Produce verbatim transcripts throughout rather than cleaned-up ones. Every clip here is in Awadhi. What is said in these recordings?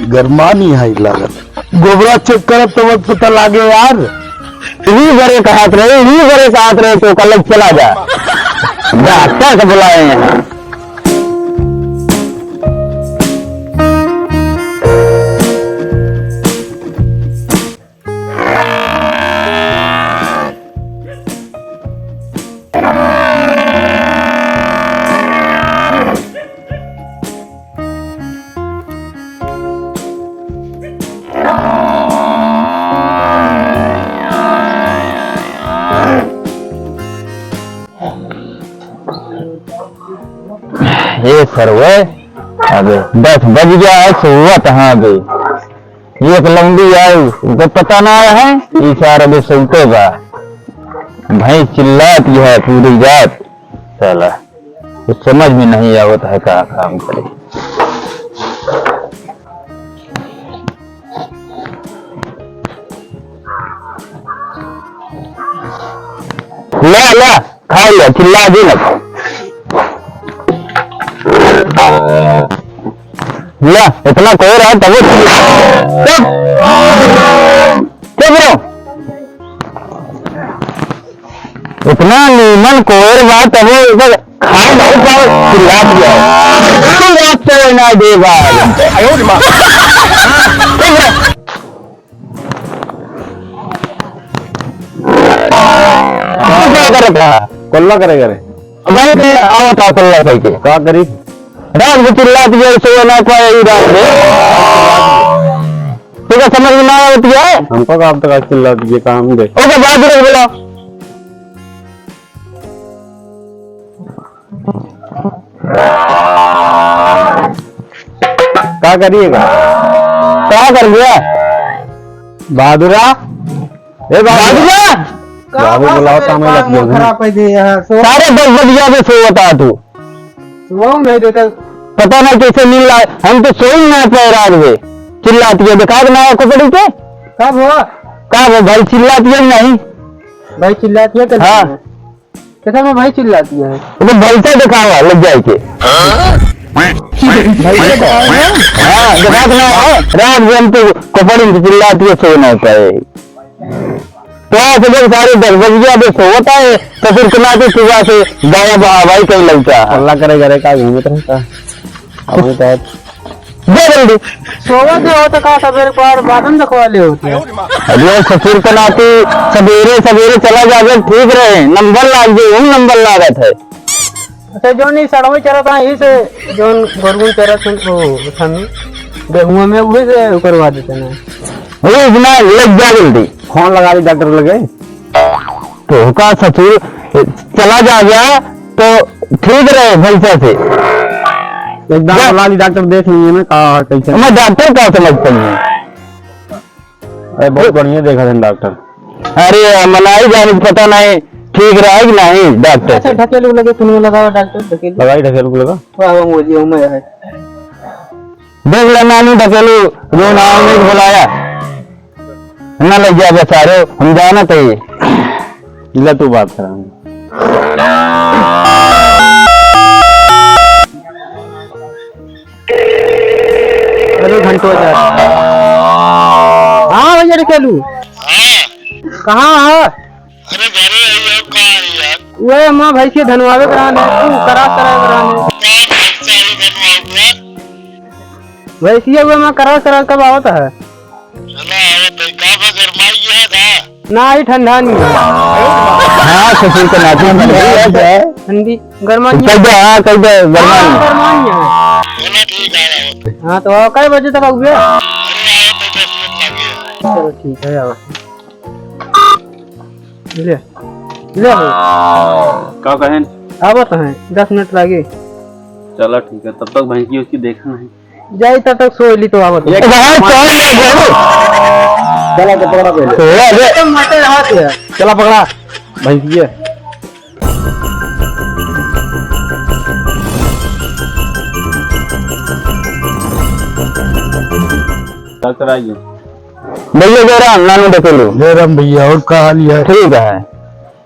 गरमानी है लागत। गोबरा चेक करब तो वक्त पता लागे यार। ही बरे का हाथ रहे, ही बरे का हाथ रहे तो कल चला जा। डॉक्टर से बुलाए हैं। ए सरवे, अबे दस बज गया है, सोवत हाँ बे। एक लौंडी आई, उनको पता ना है, ई सार अबे सोते बा। भैंस चिल्लात है पूरी रात, साला कुछ समझ में नहीं आवत है, का काम करे। ले, ले, खा ले, चिल्ला दे ना। ले, इतना कोहर है, तबो चुप। चुप रहो। इतना नीमन कोहर बा, तबो एकर खाए नहीं पाए, चिल्ला दिया। तू रात से ना दे बा। तू क्या करत रहा? कल्ला करे करे। भाई, मैं आवत था कल्ला कह के। का करी? रात को चिल्ला दिया, सोए ना पाए, ई रात में। ठीक है, समझ में ना आवत है? हमको का अब तक आज चिल्ला दिए, काम दे। ओके, बात रख बोला। का करिएगा? का कर गया? बहादुरा? ए बहादुरा! बहादुरा! बाबू बुलाओ, काम है, लग गया। खराब कर दिए यार। सो साढ़े दस बजिया पे सोवत आ तू। सुबह नहीं देता। पता नहीं कैसे नींद ला, हम तो सोई ना पाए रात में। चिल्लाती है, दिखा दे ना खोपड़ी के। कब हो? कब हो भाई, चिल्लाती है नहीं? भाई चिल्लाती है तो हाँ। कैसा में भाई चिल्लाती है? वो तो भैंसा दिखावा लग जाए के। भैंसा दिखावा? हाँ, दिखा दे ना, हाँ। रात में हम तो खोपड़ी में चिल्लाती है, सो ना पाए। तो आज जब साढ़े दस बज गया, अबे सोवत है, तो फिर कनाती सुबह से गाया बहावाई कहीं लगता है। अल्लाह करे, करे का घूमत रहता है। अबे तो दे जल्दी। सोवत जो हो तो का सवेरे को और बादम दिखवा ले होती है। अरे ससुर कनाती सवेरे, सवेरे चला जावे, ठीक रहे, नंबर लाग जाए, हम नंबर लागत है। अच्छा, जौन ई सड़वे चरत है, यही से जौन गोरगुन चरत है, वो थामी गेहुआ में, उहे से करवा देते ना। अरे इतना लग जा जल्दी। फोन लगा दी डॉक्टर लगे। तो का ससुर चला जा गया तो ठीक रहे भैंसा से। एकदम जा। बुला ली डॉक्टर, देख लिए ना का कैसे। मैं डॉक्टर का समझ पाइए। अरे बहुत बढ़िया देखा था डॉक्टर। अरे मनाई जाने से पता नहीं ठीक रहा कि नहीं डॉक्टर। अच्छा ढकेलू लगे, तुम लगाओ डॉक्टर ढकेलू। लगाई ढकेलू को लगा। वाह, वाह, मुझे उम्र है। देख ले नानी ढकेलू, जो नाम नहीं बुलाया। ना लग जाए बेचारे, हम जाना चाहिए। ले तू बात करा। अरे घंटो जा। हाँ भैया ढकेलू। हाँ। कहाँ है? अरे घरे आई है, कहाँ है यार? वो माँ भैंसिया धनवावे के रहने, तू करा सराय के रहने। कहाँ भैंसिया धनवावे? भैंसिया वो माँ करा सराय कब आवत है? चला आवत है, का बा गरमाई है का? ना, ही ठंडा नहीं है। हाँ, ससुर का नाती ठंडी है क्या? ठंडी, गरमाई है। कह दे, हाँ, कह दे, गरमाई हाँ, है। गरमाई है। चला ठीक है, आवत है। हाँ, तो आओ, कै बजे तक आउबे? अरे आवत है, दस मिनट लगे। चलो ठीक है, आओ। ले, ले हो। का कहें? आवत हैं, दस मिनट लागे। चला ठीक है, तब तक भैंसी उसकी देखा नहीं। जाई तब तक सोई ली तो आवत हैं। ये भाई, कौन है ये? चला तो पकड़ा पहले। तो ये, ये। तो मटे हाथ है। चला पकड़ा, भैंसी है। चल, चल आइए। भैया जय राम, नानू ढकेलू। जय राम भैया, और का हाल है? ठीक है।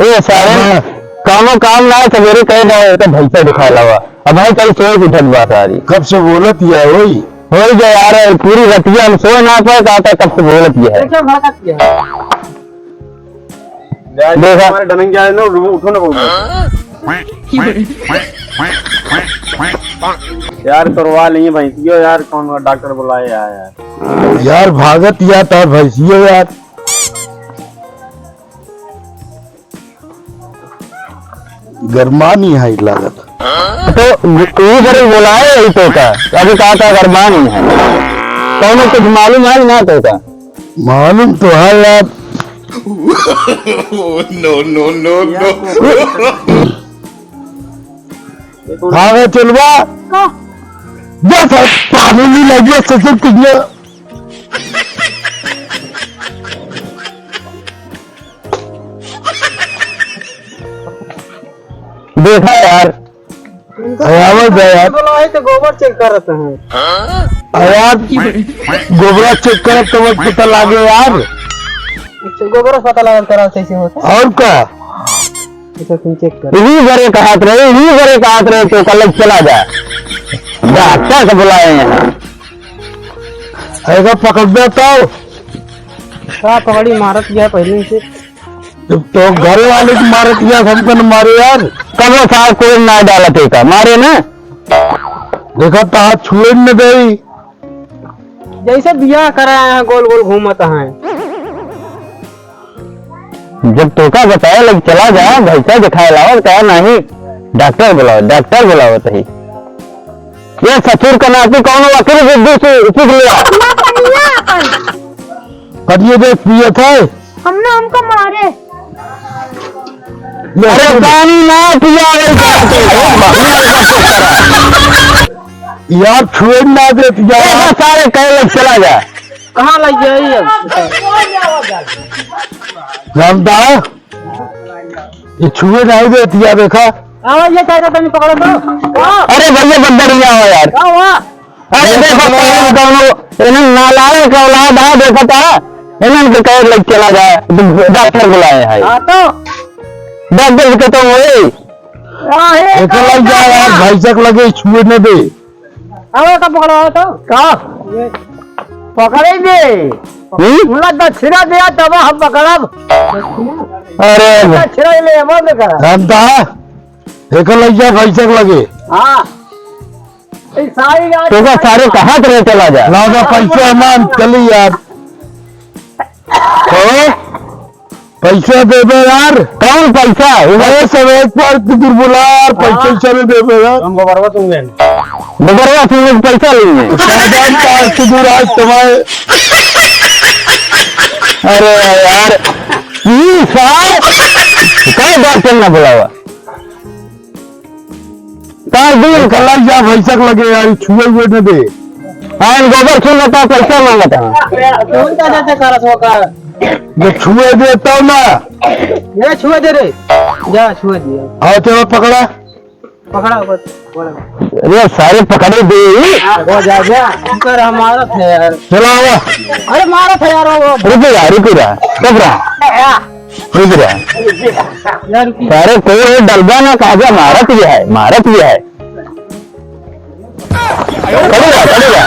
ए सारे हाँ। कामो काम ना है, सवेरे कहे ना है, तो भैंसा दिखा लावा। अब भाई कल सोच उठत बा सारी। कब से बोलत ही है वही। होइ गया यार, पूरी रतिया हम सोए ना पाए, कहा था कब से बोलत ये है। देखो, भड़कत ये है। यार, देखा। हमारे डनंग जाए ना, उठो, उठो ना बोलो। यार, करवा लेंगे भैंसियो यार, कौन डॉक्टर बुलाए यार, यार। यार, भागत या तार भैंसियो यार। गरमानी है लागत। तो ऊ बरे बोलाए यही तो का, अभी कहा था गरमानी है। कौनो कुछ मालूम है ना तो का? मालूम तो है यार। No, no, no, no। भागे चलवा। का? बस अब पानी नहीं लगे, ससुर तुझे। देखा यार। अरे, आवाज दे यार। बोला है तो गोबर चेक करत हैं। अरे यार, गोबरा चेक करत तो वो पता लागे यार। अच्छा, गोबरा पता लागल करा कैसे होता? और का? अच्छा, तुम चेक कर। यही बरे कहत रहे, यही बरे कहत रहे तो कल चला जा। डॉक्टर को बुलाए हैं। ऐसा पकड़ दे तो। का पकड़ी, मारत गया पहले से। जब तो घर वाले की मारत गया, हमको न मारे यार। कब वो साहब कोई ना डालत है का? मारे ना। देखा तो हाथ छुए न दे। जैसे बियाह कराए हैं, गोल गोल घूमत हैं। जब तोका बताए लग चला जा, भैंसा दिखाए लावत, कहा नहीं, डॉक्टर बुलाओ, डॉक्टर बुलाओ तही। ये ससुर का नाती कौन वकील बुद्धू से सीख लिया? करिए देख पिए थे। हमने हमको मारे। अरे पानी ना पिया रे। यार छुए ना दे पिया। ए, बस सारे कहे लग चला जा। कहाँ लग जाई अब? जानता है? ये छुए नहीं देती है, देखा। आवा, ये क्या करता, नहीं पकड़ो तो। अरे भैया, बंदर नहीं आवा यार। का हुआ? अरे देखो, कौन, कौन, इन्हन नालायक औलाद है, देखो ता, इन्हन के कहे लग चला जाए, डॉक्टर बुलाए हैं। हाँ तो। डॉक्टर के तो वही। हाँ, हे, एकर लग जाए यार, भैंसक लगे छुए न दे। आवा का पकड़ो तो। का? पकड़े दे। हम्म? उनका दक्षिणा दिया तब हम पकड़ब। अरे। दक्षिणा ले, हम पकड़ब। हम तो, एकर लग जाए भैंसक लगे। हाँ। तोका सारे कहाँ से चला जा? लाओ ना पैसा मान, चली यार। तो पैसा देबे यार। कौन पैसा? अरे सब एक बार तू दूर बोला यार, पैसा हाँ। चले देबे यार। हम गोबरवा सूंघे। गोबरवा सूंघे के पैसा लेंगे। सावधान का आज तू दूर आज तुम्हारे। अरे यार, ई सार, कई बार चलना बुलावा? तार दिल का लग जा भैंसक लगे यार, छुए हुए न दे। हाँ, गोबर छू लेता, पैसा मांगता। कौन का जाते करत हो का? जो छुए दे तब ना। ये छुए दे रे। जा, छुए दिया। हाँ, चलो पकड़ा। पकड़ा, बस, पकड़ा। अरे, सारे पकड़े दे। हाँ, हो जा, जा। कर हमारा थे यार। चला आवा। अरे, मारा था यार, वो। रुक जा, रुक जा। चुप रहा। रुक रहा। यार, रुक। सारे कोई डलबा ना, कहा जा, मारत भी है, मारत भी है। खड़ी रहा, खड़ी रहा।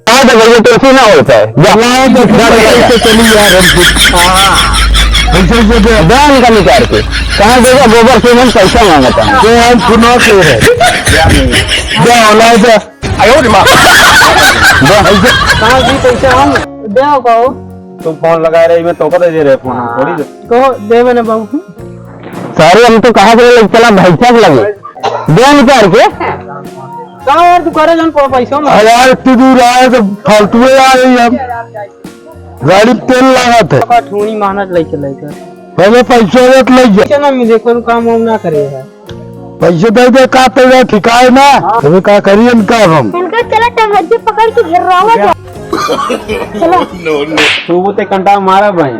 आज भैया तुलसी ना होता है। जा। जा, जा, जा। चली यार, हम कुछ। हाँ। पैसे दे दे। जा इनका निकाल के। कहाँ देगा? गोबर से हम पैसा मांगता है। तो हम सुना के है। जा, औलाद। आयो रे माँ। जा, पैसे। कहाँ जी पैसे हम? दे आओ, कहो। तुम फोन लगा रहे, मैं तोका दे दे रहे फोन, हम थोड़ी दे। कहो, दे मैंने बाबू। सारे हम तो कहा से ले चला भैंसा के लगे। दे निकाल के। का यार तू करे जन प-, पैसों में? अरे यार, इतनी दूर आए तो फालतू में आ रही हम। गाड़ी में तेल लगा थे। का ठूनी मानत ले चले कर। पहले पैसों रेट ले जा। पैसे ना मिले, कौन काम वाम ना करे है। पैसे दे दे, का पैसा ठिकाए ना। हाँ। अबे का करिए इनका हम? इनका चला टंगड़ी पकड़ के घेर रहा है। चला। No, no। तू वो ते कंटा मारा भाई।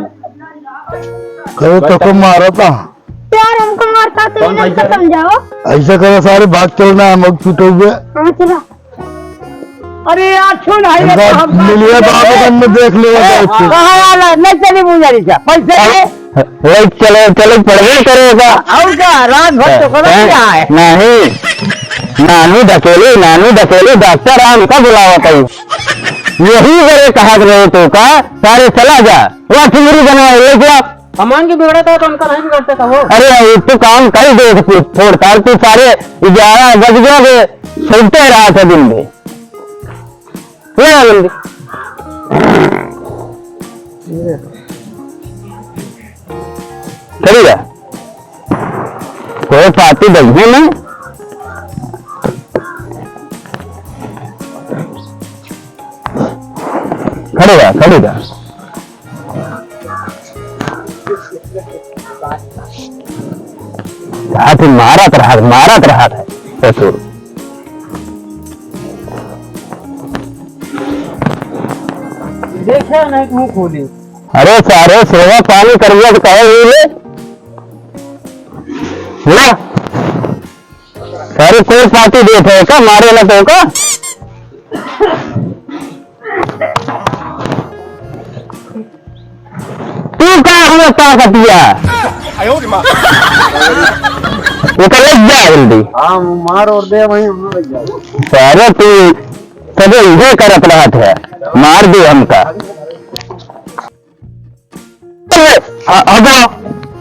कहे तो को मारा था। यार, हमको मारता तो कौन इन्हें भाई खत्म जाओ। ऐसा करो, सारे भाग चलना, हम लोग छूटे हुए। हाँ, चला। अरे यार, सुन, हाय रे, इनका हम मिलिए, बाबू गंज में देख लिया जाए। कहाँ आला? नहीं चली बुझारी क्या? पैसे अरे, दे। ले चले, चले, पड़बे करेगा। और क्या? रात भर तो करो हैं? क्या है? नहीं। नानू ढकेले, नानू ढकेले, डॉक्टर आम का बुलावत है। यही बरे कहत रहे तो का, सारे चला जा, वह चुंगरी बनाए ले जा। सामान के बिगड़त है तो उनका नहीं बिगड़ते का हो? अरे, ये तो काम कर दे, फोड़ ताल तू सारे ग्यारह बज गया, वे सोते रहा था दिन में। ले आ जल्दी। खड़ी रह। कोई पाती दइहे ना। खड़ी रह, खड़ी रह। साथ ही मारत रहत, मारत रहत है ससुर। देखे नहीं मुंह खोली। अरे सारे सेवा पानी करिए तो कहे हुई ले। ना। सारे कोई पाती देत है का? मारे ना तो का? तू का हमरा ताकतिया? आयो रे माँ। ओकर लग जा जल्दी। हाँ, मार और दे वहीं, हम लग जाओ। सारे तू तबे इहे करत रहत है, मार दे हमका। अरे, आ, आ जाओ।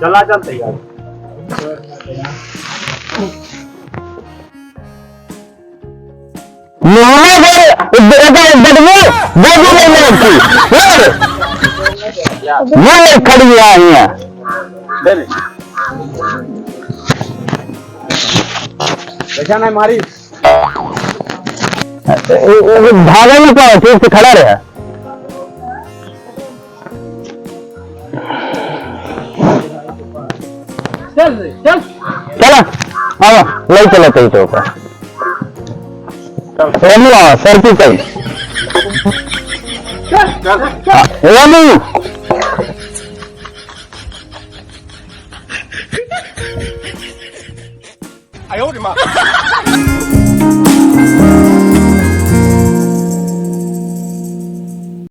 चला चल तैयार। मोहना के द-, द-, ददबू, ददबू नहीं लगती। ये, ये खड़ी है यहाँ। दे दे। पैसा नहीं मारी। ए, ए, ए, भागा नहीं पाओ, ठीक से खड़ा रहे। चल रे, चल। चला, आवा, ले चला तई तो का। रामू, आवा, सर की चल। चल, चल, चल। हाँ, रामू। आयो रे माँ।